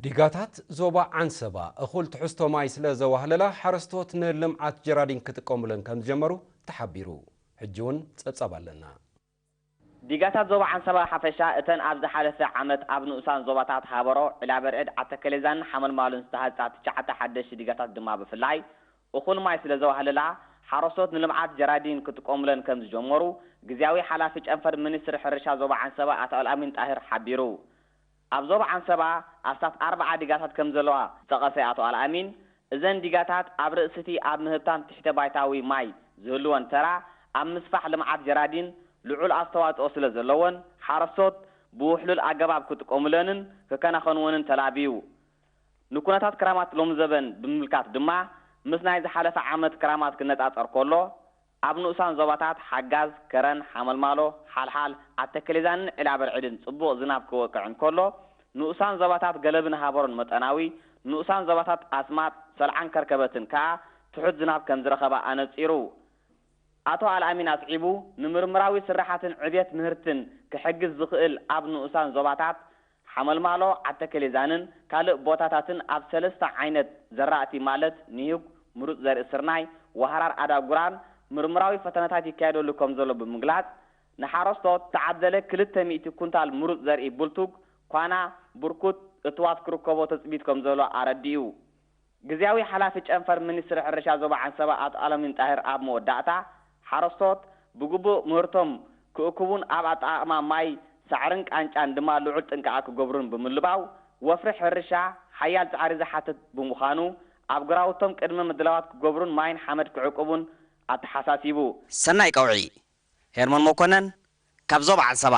ዲጋታት ዞባ ዓንሰባ እኹል ትሕዝቶ ማይ ስለ ዘዋህለላ ሓረስቶት ንልምዓት ጀራዲን ክጥቀሙለን ከም ዝጀመሩ ተሓቢሩ። ሕጂ እውን ጸብጻብ ኣለና። ዲጋታት ዞባ ዓንሰባ ሓፈሻ እተን ኣብ ዝሓለፈ ዓመት ኣብ ንኡሳን ዞባታት ሃበሮ፣ ዕላበርዕድ፣ ዓተከሌዛን ሓመልማሉን ዝተሃንጻ ትሽዓተ ሓደሽቲ ዲጋታት ድማ ብፍላይ እኹል ማይ ስለ ዘዋህለላ ሓረስቶት ንልምዓት ጀራዲን ክጥቀሙለን ከም ዝጀመሩ ግዝያዊ ሓላፊ ጨንፈር ሚኒስትሪ ሕርሻ ዞባ ዓንሰባ ኣቶ ኣልኣሚን ጣሂር ሓቢሩ። ኣብ ዞባ ዓንሰባ ኣስታት ኣርብዓ ዲጋታት ከም ዘለዋ ዝጠቐሰ ኣቶ ኣልኣሚን፣ እዘን ዲጋታት ኣብ ርእሲቲ ኣብ ምህብታም ትሕተ ባይታዊ ማይ ዝህልወን ተራ ኣብ ምስፋሕ ልምዓት ጀራዲን ልዑል ኣስተዋፅኦ ስለ ዘለወን ሓረስቶት ብውሕሉል ኣገባብ ክጥቀሙለንን ክከናኸንወንን ተላብዩ። ንኩነታት ክራማት ሎምዘበን ብምምልካት ድማ ምስ ናይ ዝሓለፈ ዓመት ክራማት ክነፃፀር ከሎ ኣብ ንኡሳን ዞባታት ሓጋዝ፣ ከረን፣ ሓመልማሎ፣ ሓልሓል፣ ኣተከሌዛንን ዕላበርዕድን ጽቡቕ ዝናብ ክወቅዕ እንከሎ፣ ንኡሳን ዞባታት ገለብን ሃበሮን መጠናዊ፣ ንኡሳን ዞባታት ኣስማጥ፣ ሰልዓን ከርከበትን ከኣ ትሑት ዝናብ ከም ዝረኸባ ኣነጺሩ። ኣቶ ኣልኣሚን ኣስዒቡ፣ ንምርምራዊ ስራሓትን ዕብየት ምህርትን ክሕግዝ ዝኽእል ኣብ ንኡሳን ዞባታት ሓመልማሎ፣ ዓተከሌዛንን ካልእ ቦታታትን ኣብ ሰለስተ ዓይነት ዘራእቲ ማለት ኒሁግ፣ ምሩጽ ዘርኢ ስርናይ፣ ዋህራር ኣዳጉራን ምርምራዊ ፈተነታት ይካየደሉ ከም ዘሎ ብምግላጽ፣ ንሓረስቶት ዝተዓደለ ክልተ ሚእቲ ኩንታል ምሩጽ ዘርኢ ብልቱግ፣ ኳና፣ ብርኩት፣ እትዋት ክርከቦ ትጽቢት ከም ዘሎ ኣረዲኡ። ግዝያዊ ሓላፊ ጨንፈር ሚኒስትሪ ሕርሻ ዞባ ዓንሰባ ኣቶ ኣለሚን ጣሂር ኣብ መወዳእታ፣ ሓረስቶት ብግቡእ ምህርቶም ክእክቡን ኣብ ኣጠቓቕማ ማይ፣ ሳዕርን ቃንጫን ድማ ልዑል ጥንቃቐ ክገብሩን ብምልባው፣ ወፍሪ ሕርሻ ሓያል ጻዕሪ ዝሓትት ብምዃኑ፣ ኣብ ግራውቶም ቅድመ ምድላዋት ክገብሩን ማይን ሓመድ ክዕቅቡን ኣተሓሳሲቡ። ሰናይ ቀውዒ። ሄርሞን መኮነን ካብ ዞባ ዓንሰባ።